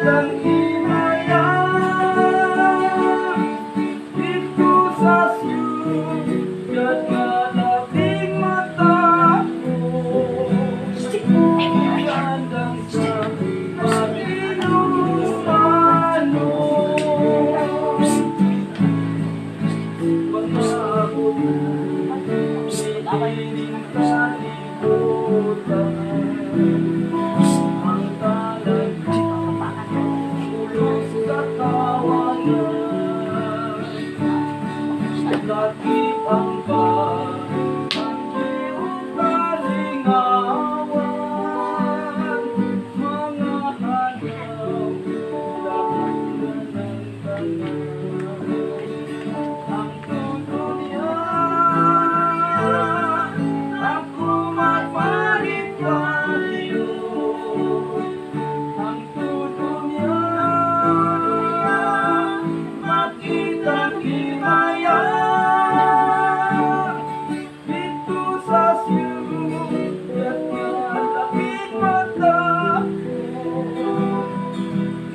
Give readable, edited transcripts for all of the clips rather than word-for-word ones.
Makitang himaya didto sa siyudad nga labing matahom, giandam sa matinumbanon. Pang-abot niining kalibutan, ang tanan pulos sa kawangan. Lakip ang balangge ug kalingawan, mga hanaw, lahat na ng tanan. Hangtod unya, ako magmalipayo. Hangtod unya, makitang himaya didto sa siyudad nga labing matahom,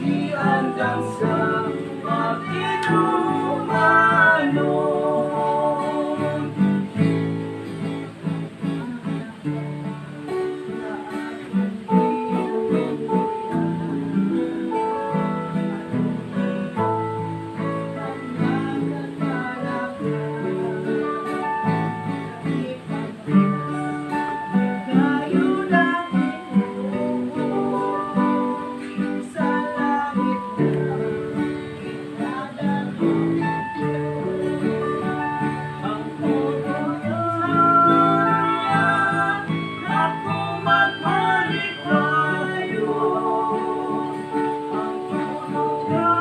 giandam sa matinumbanon. Hangtod unya, ako magmalipayo. Hangtod unya,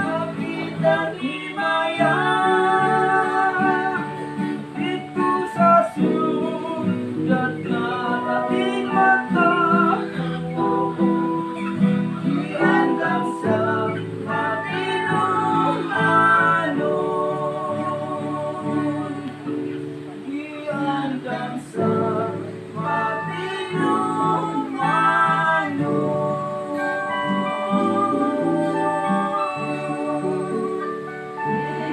makitang himaya didto sa siyudad nga labing matahom, giandam sa matinumbanon. Giandam sa